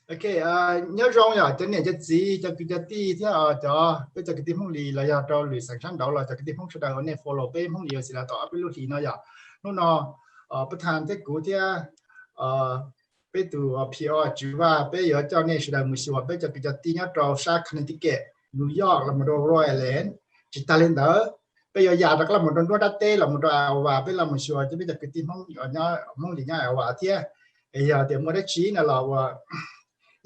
Ok, nyob zoo yom cov niam cov txiv, cov kwv cov tij thiab cov, peb cov kwv tij Hmoob Lis los yog rau lwm xeem sab nraud los cov kwv tij Hmoob sawv daws uas nej follow peb Hmoob Lis Ua Xis Las tom ob peb lub hlis no yom. Hnub no Pab Thas thiab kuv thiab peb tus P R Tswv Vaj peb yuav coj nej sawv daws mus xyuas peb cov kwv cov tij nyob rau sab Connecticut, New York los mus rau Rhode Island. Tsis tas li ntawd, peb yuav ya rov qab los mus rau nruab nrab teb los mus rau Iowa, peb los mus xyuas cov peb cov kwv tij Hmoob, Hmoob Lis nyob Iowa thiab. Es yog tias muaj dab tsi no los uas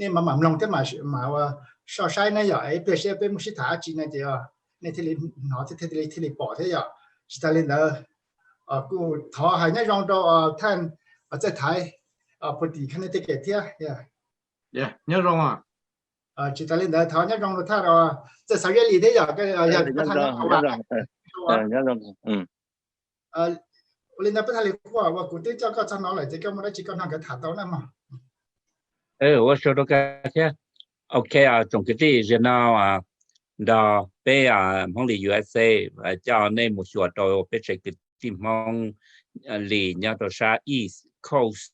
nej mam mam mloog thiab mam ua soj saib na yom, ib pliag seb peb muaj sib tham dab tsi no ces nej thiaj li hnov thiab thiaj li pom thiab yom. Tsis tas li ntawd, kuj thov hais nyob zoo rau Thaj Txawj Thaiv puag tim Connecticut thiab. Nyob zoo. Tsis tas li ntawd thov nyob zoo rau Thaj Txawj Xaiv Zeb Lis thiab yom, yog Pab Thaj nyob Iowa. Ua li ntawd Pab Thaj Lis Quaj, uas kuv twb coj koj txog no lawm ces koj muaj dab tsi koj nrog nkawd tham tau na mog. Ua tsaug rau koj thiab. Ok, tsoom kwv tij, zaum no nrog peb Hmoob Lis U S A coj nej mus xyuas rau peb tsev kwv tij Hmoob Lis nyob rau sab East Coast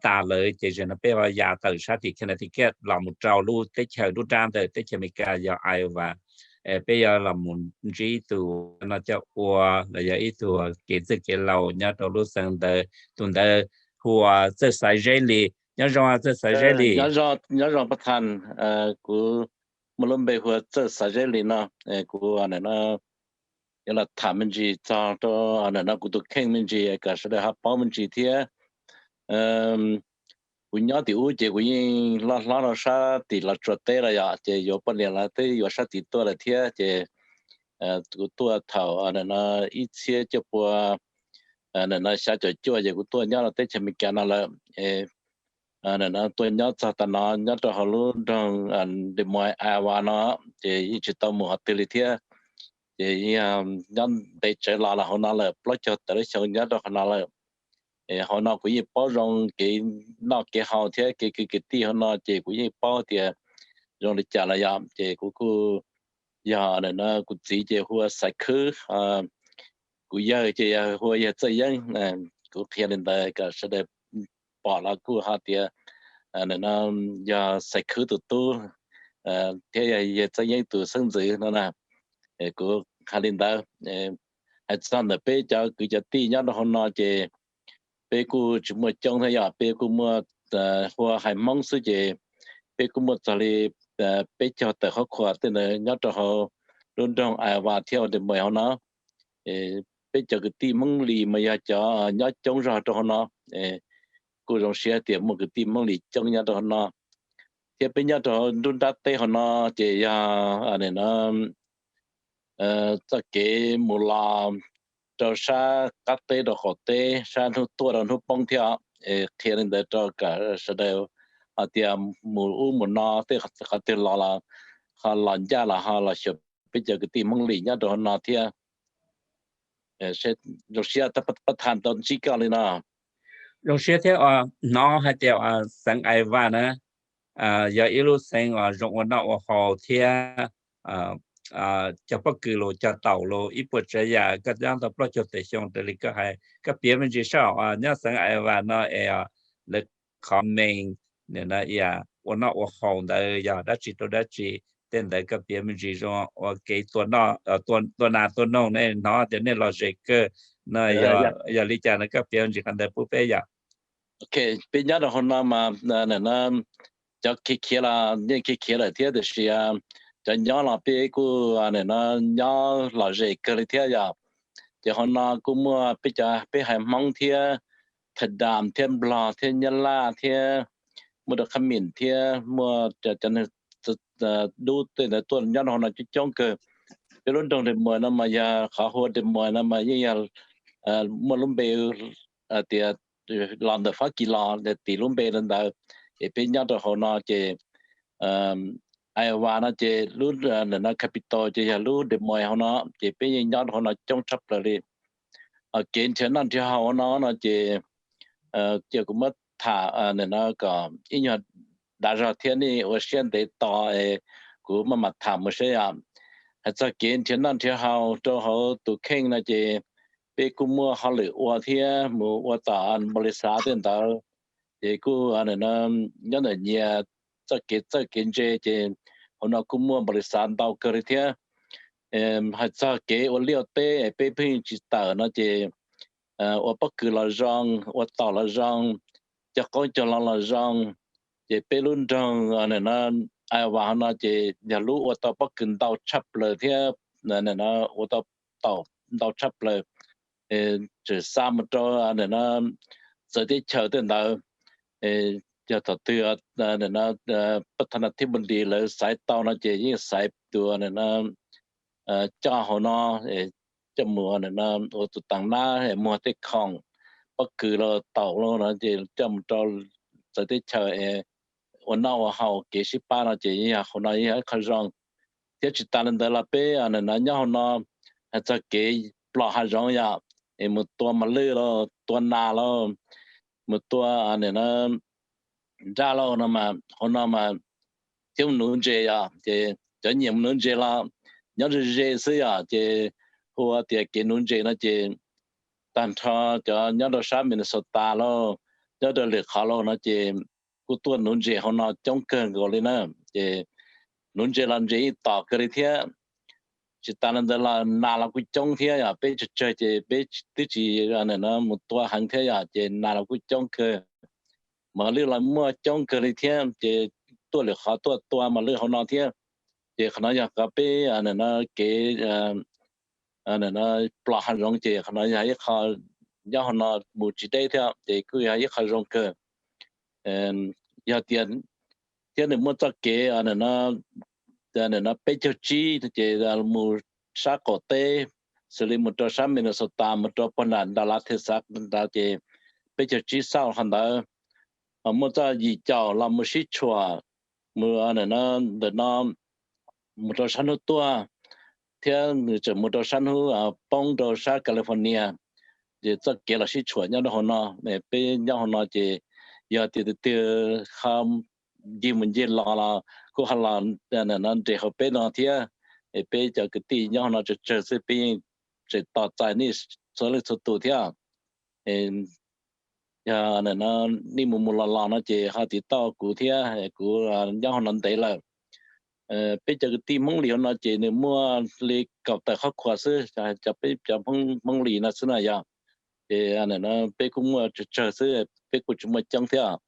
tas lawm ces zaum no peb ho ya tawm sab tim Connecticut los mus rau lub teb chaws nruab nrab ntawm teb chaws Amelikas yog Iowa. Peb yuav los mus ntsib tus no coj ua los yog ib tug kev txwj kev laus nyob rau lub xeev ntawd, tus ntawd hu ua Txawj Xaiv Zeb Lis. Nyob zoo Txawj Xaiv Zeb Lis. Nyob zoo Pab Thaj, kuv muaj lub npe hu ua Txawj Xaiv Zeb Lis no. Kuv yuav los tham me ntsis txog rau no kuv tus kheej me ntsis kom sawv daws ho paub me ntsis thiab. Kuv nyob tim ub ces kuv yeej loj hlob rau sab tim Los Tsuas teb los yom, ces yuav poj niam los twb yuav sab tid tuaj lawm thiab ces kuv tuaj thaum no ib txhiab cuaj pua no xya caum cuaj ces kuv tuaj nyob rau teb chaws Amelikas no lawm. No tuaj nyob txog tav no nyob rau hauv lub nroog Des Moines, Iowa no ces yeej tsis tau mus qhov twg li thiab. Ces nyob ntev tsawv los los hauv no lawm plaub caug tawm lub xyoo nyob rau qhov no lawm. Hauv no kuv yeej paub zoo kev noj kev haus thiab kev kwv kwv tij hauv no ces kuv yeej paub tias zoo li cas los yom, ces kuv kuj yog no kuv txiv ces hu ua Xaiv Khwb, kuv yawg ces hu ua yawg Txawj Yeeb. Kuv qhia li ntawd kom sawv daws pom los kuj ho tias no yog Xaiv Khwb tus tub thiab yog yawg Txawj Yeeb tus xeeb ntxwv no na. Kuv hais li ntawd. Hais txog ntawm peb cov kwv cov tij nyob rau hauv no ces peb kuj tsis muaj coob thiab yom, peb kuj muaj, hu ua hais Hmoob xwb ces peb kuj muaj txog li peb caug tawm qhuab qhuas tej ntawd nyob rau hauv lub nroog Iowa thiab Des Moines hauv no. Peb cov kwv tij Hmoob Lis mas yog cov nyob coob zog rau hauv no. Kuj zoo siab tias muaj kwv tij Hmoob Lis coob nyob rau hauv no. Thiab peb nyob rau hauv nruab nrab teb hauv no ces yog no txoj kev mus los rau sab qab teb rau qaum teb, sab hnub tuaj rau hnub poob thiab. Qhia li ntawd rau kom sawv daws hais tias mus ub mus no tej qhov twg los los ho los ncaj los ho los xyuas peb cov kwv tij Hmoob Lis nyob rau hauv no thiab. Zoo siab Pab Thaj tau ntsib koj li no. Zoo siab thiab. Hnov hais tias xeev Iowa na yog ib lub xeev uas zoo ua noj ua haus thiab cog pob kws los cog taum los ib puas tsav yam, koj nyob tau plaub caug tawm xyoo raws li koj hais, koj piav me ntsis saib nyob xeev Iowa no es lawv qhov main ua noj ua haus ntawd yog dab tsi rau dab tsi, tej ntawd koj piav me ntsis zoo ua kev tua nas tua noog, nej hnov tias nej lom zem kawg no, yog li cas no koj piav me ntsis qhov ntawd pub peb yom. Ok, peb nyob rau hauv no mas cov khiav khiav los yeej khiav khiav lawm thiab tiam sis cov nyob los peb kuj no nyob lom zem kawg li thiab yom. Ces hauv no kuj muaj peb cov peb haiv Hmoob thiab, Thaj Dam thiab Nplog thiab Nyab Laj thiab, muaj rau Khab Mim thiab muaj cov neeg dub tej ntawd tuaj nyob rau hauv no coob coob kawg. Peb lub nroog Des Moines no mas yog qhov hu ua Des Moines no mas yeej yog muaj lub npe tias los ntawm Fab Kis los tim lub npe ntawd, es peb nyob rau hauv no ces Iowa no ces lub no capital ces yog lub Des Moines hauv no, ces peb yeej nyob rau hauv no coob tshaj plaws li. Kev nrhiav noj nrhiav haus no no ces cia kuv muab tham no kom ib nyuag dav zog thiab nej ua siab ntev tos, kuv maj mam tham mus seb yom. Hais txog kev nrhiav noj nrhiav haus rau hauv tus kheej no ces peb kuj muaj hauj lwm ua thiab mus ua tom npaum li xav tej ntawd. ces kuj nyob ntawm nyias txoj kev txawj kev ntse ces hauv no kuj muaj npaum li xav ntau kawg li thiab. Hais txog kev ua liaj ua teb peb pheej tsis tawm no ces ua pob kws los zoo, ua taum los zoo, cog qoob cog loo los zoo, ces peb lub nroog no Iowa no ces yog lub ua tau pob kws ntau tshaj plaws thiab ua tau taum ntau tshaj plaws. Tseem xa mus rau txawv teb chaws tej ntawd, yog thaum twg pab thab na thib npus dis lawv xaiv tau no ces yeej xaiv tus coj hauv no, coj mus ua tus tav nab muag tej khoom, pob kws los taum los no ces coj mus rau txawv teb chaws ua noj ua haus kev sib pab no ces yog hauv no yog ib qho zoo. Thiab tsis tas li ntawd los peb no nyob hauv no hais txog kev plos hav zoov yom, es mus tua mos lwj los tua nas los mus tua nraj lauj no mas hauv no mas thiab mus nuv ntses yom, ces cov nyiam mus nuv ntses los nyob ze ze xwb yom, ces hu ua tias kev nuv ntses no ces tag nrho cov nyob rau sab Minnesota lauj, nyob rau lwm qhov lauj no ces kuj tuaj nuv ntses hauv no coob kawg nkaus li na. Ces nuv ntses los ntses yeej tom kawg li thiab. Tsis tas li ntawd los nas los kuj coob thiab yom, peb tsawg tsawg ces peb twb tsis mus tua heev thiab yom, ces nas los kuj coob kawg. Mos lwj los muaj coob kawg li thiab, ces tuaj lwm qhov tuaj tua mos lwj hauv no thiab. Ces qhov no yog qhov peb kev plos hav zoov ces qhov no yog ib qho nyob hauv no mus tsis deb thiab ces kuj yog ib qho zoo kawg. Yog tias thiab nws muaj txoj kev no peb caug tsib ces mus sab qaum teb, xws li mus rau sab Minnesota mus rau pog nram Dallas Texas ntawd ces peb caug tsib xauj qhov ntawd. Ho muaj txoj yim caum los mus sib tshuam mus ntawm no mus rau sab hnub tuaj, thiab nws tseem mus rau sab hnub poob rau sab California. Ces txoj kev los sib tshuam nyob rau hauv no, peb nyob hauv no ces yog tias tus twg ho ncig mus ncig los los kuj ho los nres hauv peb no thiab. Es peb cov kwv tij nyob hauv no tsawg tsawg xwb peb yeej tseem tos txais nej txhua leej txhua tus thiab. Yog nej mus mus los los no ces ho tiv tauj kuv thiab, kuv nyob hauv no ntev lawm. Peb cov kwv tij Hmoob Lis hauv no ces nws muaj li kaum tawm qhov khuas xwb, cov peb cov Hmoob Lis no xwb na yog. Ces peb kuj muaj tsawg tsawg xwb, peb kuj tsis muaj coob thiab.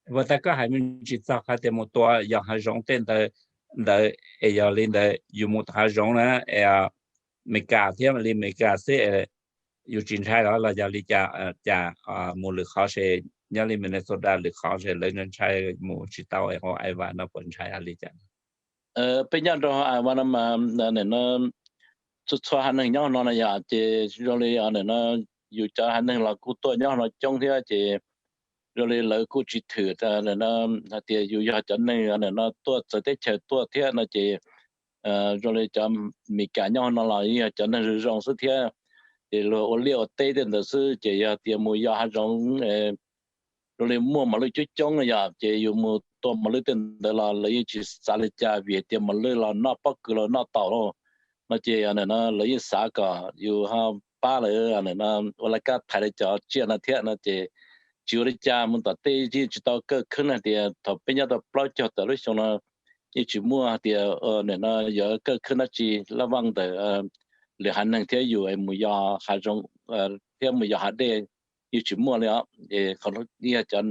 Ua ntej koj hais me ntsis txog qhov tias mus tua yos hav zoov tej ntawd, ntawd es yog li ntawd yus mus tom hav zoov na es Meskas thiab li Meskas xwb es yus tsis ntshai los los yog li cas, cas mus lwm qhov se, nyob li Minnesota lwm qhov se lawv ntshai mus tsis tau, hauv Iowa no puas ntshai li cas? Peb nyob rau Iowa no mas txhua txhua hav neeg nyob no na yom, ces zoo li no yus cov hav neeg los kuj tuaj nyob no coob thiab ces zoo li lawv kuj tsis thwm hais tias yus yog cov neeg no tuaj txawv teb chaws tuaj thiab no ces zoo li cov Meskas nyob no los yog cov neeg zoo zoo xwb thiab, ces luag ua liaj ua teb tej ntawd xwb ces yog tias mus yos hav zoov zoo li muaj mos lwj coob coob no yom, ces yus mus tua mos lwj tej ntawd los lawv yeej tsis xav li cas vim tias mos lwj los noj pob kws los noj taum lauj no ces lawv yeej xav kom yus ho pab lawv ua laj kab thaiv lawv cov tsiaj no thiab no ces tsis ua li cas, mus tom tej yeej tsis tau kaw khwb hais tias thaum peb nyob tau plaub caug tawm lub xyoo no yeej tsis muaj hais tias no yuav kaw khwb dab tsi laj vaj ntawm lwm hav neeg thiab yus mus yos hav zoov thiab mus yos hav dej yeej tsis muaj li os. Qhov yog cov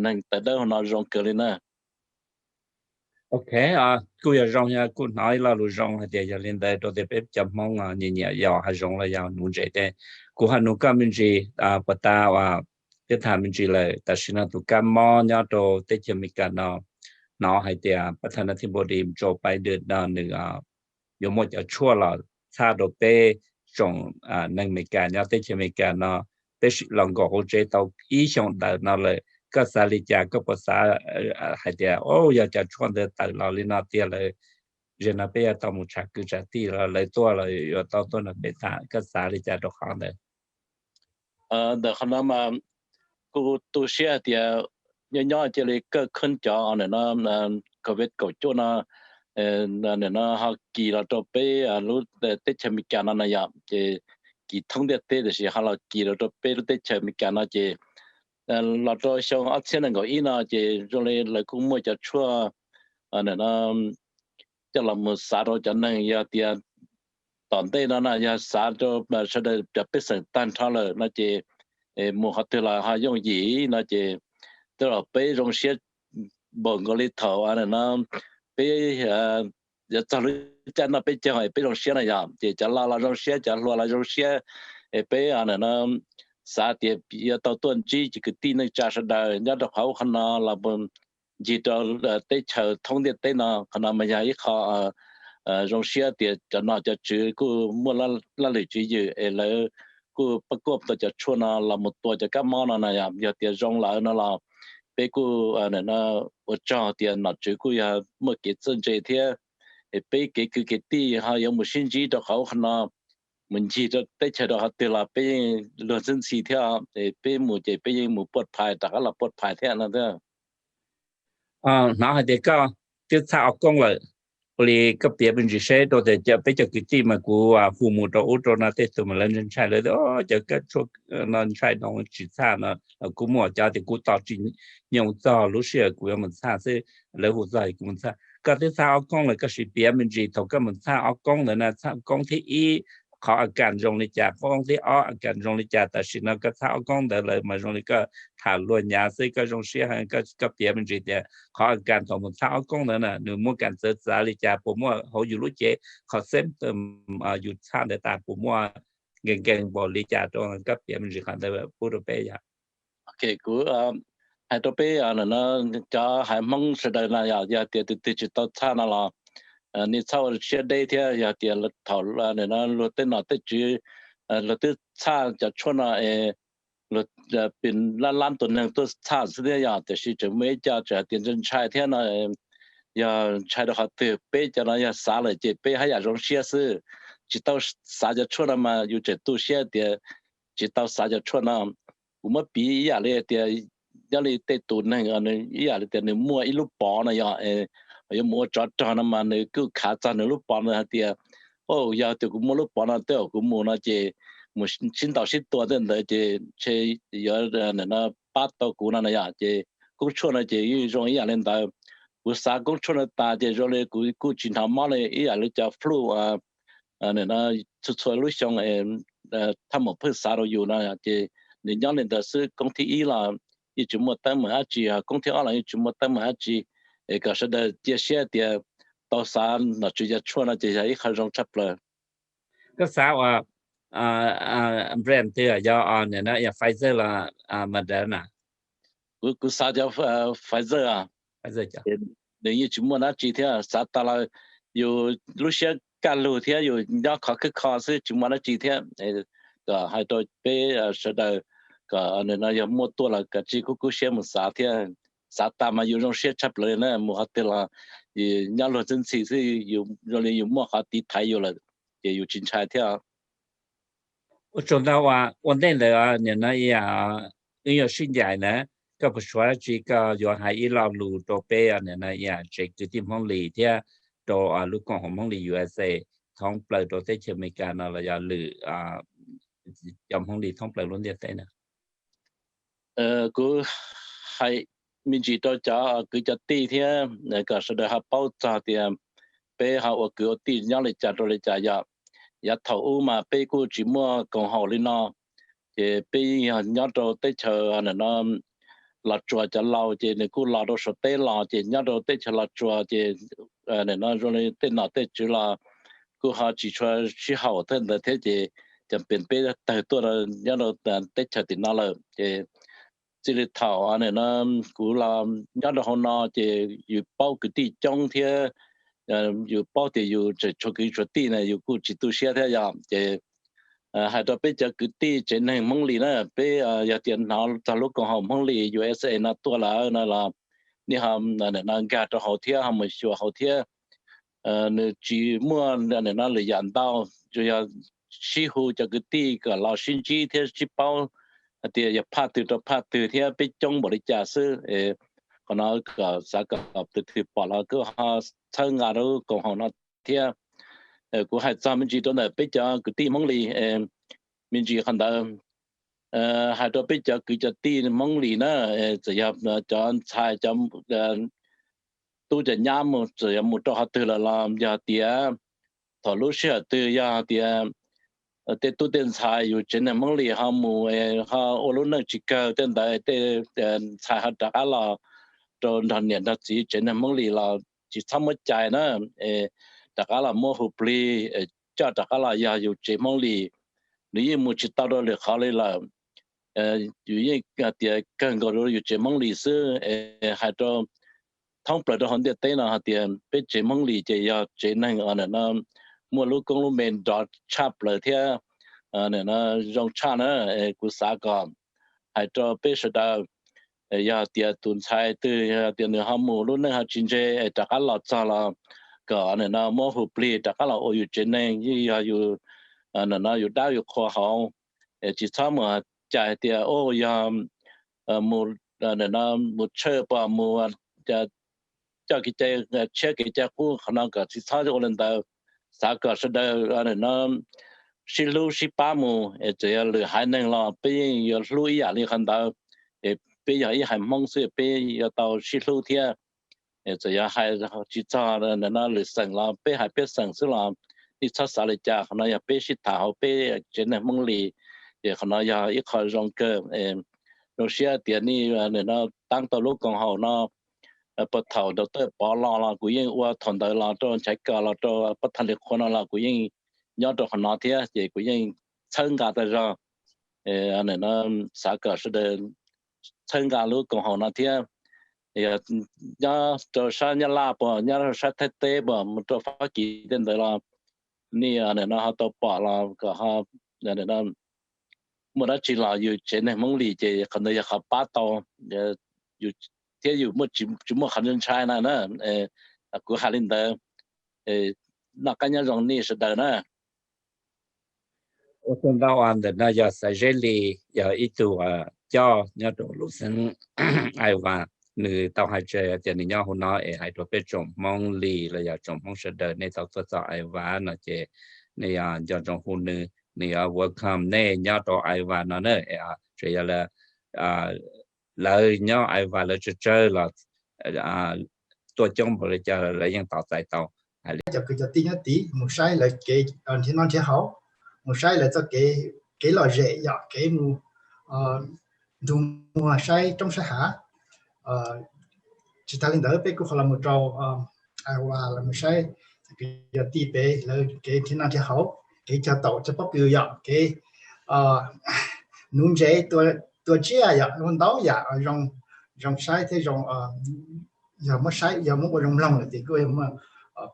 neeg tawv dawb hauv no zoo kawg li na. Ok, kuj yog zoo, kuj hnov ib lo lus zoo hais tias yog li ntawd rau tias peb cov Hmoob nyiam nyiam yos hav zoov los yog nuv ntses tej. Kuv ho nug koj me ntsis puas tas uas peb tham me ntsis lawm, tam sim no tus kab mob nyob rau teb chaws Amelikas no hnov hais tias pab thab na thib npau dis Joe Biden no nws yuav muaj cov tshuaj los txhaj rau peb tsoom neeg Amelikas nyob teb chaws Amelikas no. Peb los nkaum hauv tsev tau ib xyoo ntawm no lawm, koj xav li cas? Koj puas xav hais tias yog cov tshuaj ntawd tawm los li no tiag lawm, zaum no peb yuav tau mus tshav kwv tshav tij los lawv tuaj los yuav tau tuaj nrog peb tham, koj xav li cas rau qhov ntawd? Ntawm qhov no mas kuv tu siab hais tias nyob nyob cia li kaw khwb cov no COVID kaum cuaj no, no ho kis los rau peb lub teb chaws Amelikas no na yom, ces kis thoob ntiaj teb tiam sis ho los kis los rau peb lub teb chaws Amelikas no ces los rau xyoo ob txhiab nees nkaum ib no ces zoo li lawv kuj muaj cov tshuaj no coj los mus xav rau cov neeg, yog tias tom ntej no na yog xav rau sawv daws cov pej xeem tag nrho lawm no ces mus qhov twg los ho yooj yim no ces tej zaum peb zoo siab npaum nkaus li thaum no peb yuav txog lub caij noj peb caug peb zoo siab na yom, ces cov laus los zoo siab, cov hluas los zoo siab, es peb no xav tias yuav tau tuaj ntsib kwv tij neej tsa sawv daws nyob rau qhov ub qhov no los mus ncig rau teb chaws thoob ntiaj teb no, qhov no mas yog ib qho zoo siab tias cov nom cov tswv kuj muaj laj lwm tswv yim es lawv kuj pab kuaj tau cov tshuaj no los mus tua cov kab mob no na yom. Yog tias zoo lawm no los peb kuj ua tsaug tias nom tswv kuj yog muaj kev txawj ntse thiab, es peb kev kwv kev tij ho yuav mus sib ntsib rau qhov ub qhov no, mus ncig rau teb chaws rau qhov twg los peb yeej luag ntxhi ntxhi thiab, es peb mus ces peb yeej mus puaj phais rov qab los puaj phais thiab no thiab. Hnov hais tias koj twb txhaj ob koob lawm, ua li koj piav me ntsis seb rau tias peb cov kwv tij mas kuv hu mus rau ub rau no tej tug mas lawv ntshai, lawv tias cov kab tshuaj no ntshai no tsis txhaj no, kuv muaj cov tias kuv tos tsis nyoog txog lub sij hawm kuv yuav mus txhaj xwb, lawv hu txog kuv mus txhaj. Koj twb txhaj ob koob lawm, koj sim piav me ntsis thaum koj mus txhaj ob koob ntawd na, txhaj koob thib ib qhov a kas zoo li cas, koob thib ob a kas zoo li cas, tam sim no koj txhaj ob koob ntawd lawm mas zoo li koj tham luag nyav xwb, koj zoo siab heev, koj piav me ntsis tias qhov a kas thaum mus txhaj ob koob ntawd na nws muaj kas txawv txav li cas, puas muaj hauv yus lub cev qhov xeeb yus txhaj ntawd tas puas muaj nkees nkees npaum li cas rau, koj piav me ntsis qhov ntawd pub rau peb yom. Kuv hais rau peb cov haiv Hmoob sawv daws na yom, yog tias tus twg tsis tau txhaj no los nej txhob ua siab deb thiab, yog tias thaum luag tej nom tej tswv luag twb txhaj cov tshuaj no es luag pis lab lab tus neeg tuaj txhaj xwb thiab yom, tiam sis tseem muaj ib co tseem hais tias ntshai ntshai thiab no, yog ntshai rau qhov twg? Peb cov no yog xav lawm ces peb haj yam zoo siab xwb, tsis tau xav cov tshuaj no mas yus tseem tu siab tias tsis tau xav cov tshuaj no. Kuv muab piv ib yam li tias nyob li tej tus neeg ib yam li tias nws muaj ib lub pov no yom, yuav mus ua tsov rog no mas nws kuj khav txog nws lub pov no hais tias, o, yog tias kuv muaj lub pov no tej zaum kuv mus no ces mus sib ntaus sib tua tej ntawd ces ntshe yuav pab tau kuv no na yom. Ces koob tshuaj no ces yeej zoo ib yam li ntawd. Kuv xav koob tshuaj no tas ces zoo li kuv kuj tsis hnov mob li, ib yam li cov flu txhua txhua lub xyoo thaj maum phwj xav rau yus no ces nws nyob li ntawd xwb. Koob thib ib los yeej tsis muaj teeb meem dab tsi, koob thib ob los yeej tsis muaj teeb meem dab tsi. Es kom sawv daws cia siab tias tau xav nom tswv cov tshuaj no ces yog ib qho zoo tshaj plaws. Koj xav ua brand twg, yog Pfizer los Moderna? Kuv xav cov Pfizer, nws yeej tsis muaj dab tsi thiab, xav tas los yus lub siab kaj lug thiab yus nyob khov khwb kho xwb tsis muaj dab tsi thiab. Kom hais rau peb sawv daws kom nws no yog muaj tuaj los kav tsij kub kub siab mus xav thiab. Xav tas mas yus zoo siab tshaj plaws li na, mus qhov twg los nyob luag txwb ntxhi xwb, zoo li yus muaj qhov tiv thaiv yus lawm ces yus tsis ntshai thiab. Ua tsaug ntau, ua ntej ntawd nim no wb yuav sib ncaim na, koj puas suav dab tsi koj yuav hais ib lo lus rau peb nim no tsev kwv tij Hmoob Lis thiab rau lub koom haum Hmoob Lis U S A thoob plaws rau teb chaws Amelikas no los yog lwm cov Hmoob Lis thoob plaws lub ntiaj teb na? Kuv hais me ntsis rau cov kwv cov tij thiab kom sawv daws ho paub txog tias peb ho ua kwv ua tij nyob li cas rau li cas yom. Yav thaum ub mas peb kuj tsis muaj koom haum li no, ces peb yeej yog nyob rau teb chaws no, Los Tsuas cov laus ces nws kuj los rau Suav teb los ces nyob rau teb chaws Los Tsuas ces no zoo li tej nom tej tswv los kuj ho tsis tshua sib haum thiab ntawd thiab ces cov pem peb tawg tuaj nyob rau teb chaws tim no lawm ces txij li thaum no kuv los nyob rau hauv no ces yus paub kwv tij coob thiab yus paub tias yus tseem tshuav kwv tshuav tij na yus kuj tsis tu siab thiab yom. Ces hais rau peb cov kwv tij tsev neeg Hmoob Lis na, peb yog tias hnov txog lub koom haum Hmoob Lis U S A no tuaj lawm no los nej ho no nkag rau hauv thiab ho mus xyuas hauv thiab. Nws tsis muaj no lwm yam ntau, tsuas yog sib hu cov kwv tij kom los sib ntsib thiab sib paub hais tias yog phaj twg rau phaj twg thiab peb coob npaum li cas xwb. Qhov no kom xav kom tus twg pom los kuj ho txhawb nqa rau koom haum no thiab. Kuv hais txog me ntsis rau ntawm peb cov kwv tij Hmoob Lis me ntsis qhov ntawd. hais rau peb cov kwv cov tij Hmoob Lis na, txawm yog cov ntxhais cov tub cov nyab mus txawm yog mus rau qhov twg lawm los yog tias thaum lub sij hawm twg yog tias tej tub tej ntxhais yus tsev neeg Hmoob Lis ho mus ho ua lub neej tsis kawg tej ntawd tej ntxhais ho rov qab los rau nrog niam nrog txiv tsev neeg Hmoob Lis los tsis txhob muab cais na, rov qab los muab hu plig coj rov qab los yog yus tsev Hmoob Lis. Nws yeej mus tsis tau rau lwm qhov li lawm. Yus yeej tias kawg nkaus rau yus tsev Hmoob Lis xwb. Hais rau thoob plaws rau hauv ntiaj teb no hais tias peb tsev Hmoob Lis ces yog tsev neeg no muaj lub koob lub npe nrov tshaj plaws thiab zoo tshaj na. Kuv xav kom hais rau peb sawv daws, yog tias tus ntxhais twg yog tias nws ho mus lub neej ho tsis ntse es rov qab los txog los kom no muab hu plig rov qab los ua yus tsev neeg, yeej yog yus no yus dab yus qhua hauv. Tsis txhob mus cais tias yog mus tshawj pom mus coj kev cai tshiab kev cai qub, qhov no kom tsis txhob ua li ntawd. Xav kom sawv daws no sib hlub sib pab mus, txawm yog lwm haiv neeg los peb yeej yuav hlub ib yam li qhov ntawd. Es peb yog ib haiv Hmoob xwb peb yuav tau sib hlub thiab. Txawm yog hais tsis txog no lwm xeem los peb hais peb xeem xwb los nej txhob xav li cas, qhov no yog peb sib tham hauv peb tsev neeg Hmoob Lis. Ces qhov no yog ib qho zoo kawg. Zoo siab tias nej no taab tau lub koom haum no. Puag thaum Doctor Pov los los kuv yeej ua thaum ntawd los rau Nchaiv Kos los rau Pab Thas Lis Qhua no los kuv yeej nyob rau qhov no thiab ces kuv yeej txhawb nqa tag zog. Xav kom sawv daws txhawb nqa lub koom haum no thiab. Nyob rau sab Nyab Laj puas nyob rau sab Thaib teb puas mus rau Fab Kis tej ntawd los nej no ho tau pom los kom muaj dab tsi los yus tsev neeg Hmoob Lis ces qhov ntawd yog qhov pab tau thiab yus tsis muaj qhov ntshai na. Kuv hais li ntawd, noj qab nyob zoo nej sawv daws na. Ua tsaug ntau, ntawm no yog Xaiv Zeb Lis, yog ib tug coj nyob rau lub xeev Iowa. Nws tau hais tseg tias nws nyob hauv no es hais rau peb tsoom Hmoob Lis los yog tsoom Hmoob sawv daws nej tau tuaj txog Iowa no ces nej nco ntsoov hu nws, nws yuav welcome nej nyob rau Iowa no na. Tsuas yog lawv nyob Iowa lawv tsawg tsawg los tuaj coob npaum li cas lawv yeej tos txais tau. Cov kwv cov tij nyob tid mus saib lawv kev nrhiav noj nrhiav haus, mus saib lawv txoj kev lom zem yom, kev mus ntug muag saib roob saib hav. Tsis tas li ntawd peb kuj qhov los mus rau Iowa los mus saib cov kwv cov tij peb lawv kev nrhiav noj nrhiav haus, kev cog taum cog pob kws yom, kev nuv ntsev tua tsiaj yom, ua ntau yam zoo saib thiab zoo, yog muab saib yog muab ua zoo mloog lawm ces kuj yog muaj,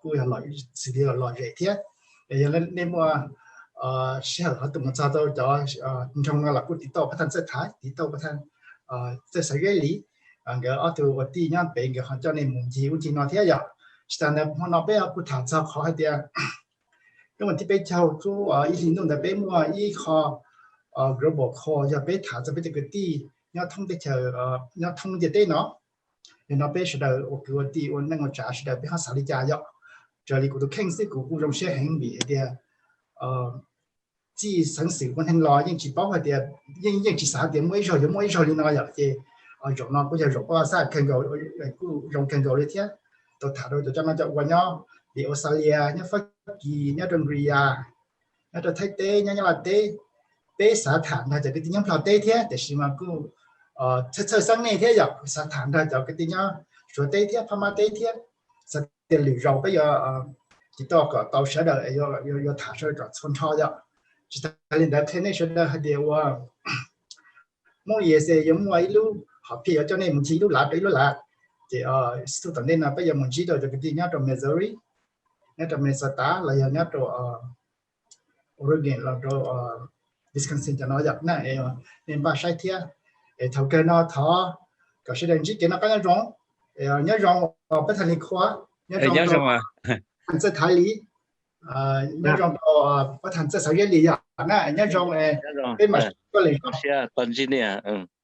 kuj yog xws li lom zem thiab. Yog nej muaj sij hawm ho tus mus txog rau cov nroog no los kuj tiv tauj pab thaj Txawj Thaiv, tiv tauj pab thaj Txawj Xaiv Zeb Lis, nkawd ob tug ua tij nyob pem nkawd ho coj nej mus ncig ub ncig no thiab yom. Tsis tas ntawd hmo no peb kuj tham txog qhov hais tias hnub vas thib peb caug lub ib hlis ntuj ntawd peb muaj ib qho global call yog peb tham txog peb cov kwv tij nyob thoob teb chaws, nyob thoob ntiaj teb no. Yog no peb sawv daws ua kwv ua tij ua neej ua tsav sawv daws peb ho xav li cas yom. Raws li kuv tus kheej xwb kuv kuj zoo siab heev vim hais tias txij xeev xwm ua neeg los yeej tsis paub hais tias, yeej yeej tsis xav tias muaj ib zaug yuav muaj ib zaug li no yom. Ces zaum no kuj yog zaum paj xaj kawg nkaus, kuj zoo kawg nkaus li thiab. Tau tham rau cov coj noj coj ua nyob li Australia, nyob Fab Kis, nyob rau Korea, nyob rau Thaib teb, nyob Nyab Laj teb. Peb xav tham nrog cov kwv tij nyob Nplog teb thiab, tiam sis mas kuj txhawj txhawj xeeb nej thiab yom, xav tham nrog cov kwv tij nyob Suav teb thiab Phab Mab teb thiab. Xav tias lwm zaus peb yuav tiv tauj kom tau sawv daws, yuav tham sawv daws kom txhua nrho yom. Tsis tas li ntawd qhia nej sawv daws hais tias ua Hmoob E S A yuav muaj ib lub hom phiaj yuav coj nej mus ncig ib lub lav rau ib lub lav. Ces xub tom ntej no peb yuav mus ntsib rau cov kwv tij nyob rau Missouri, nyob rau Minnesota los yog nyob rau Oregon los rau Wisconsin cov no yom na. Nej npaj saib thiab. Es thaum kawg no thov kom sawv daws ntsib kev noj qab nyob zoo. Nyob zoo pab thaj Lis Qhua, nyob zoo Txawj Thaiv Lis, nyob zoo rau pab thaj Txawj Xaiv Zeb Lis yom na. Nyob zoo, peb mam sib ntsib dua lwm zaus.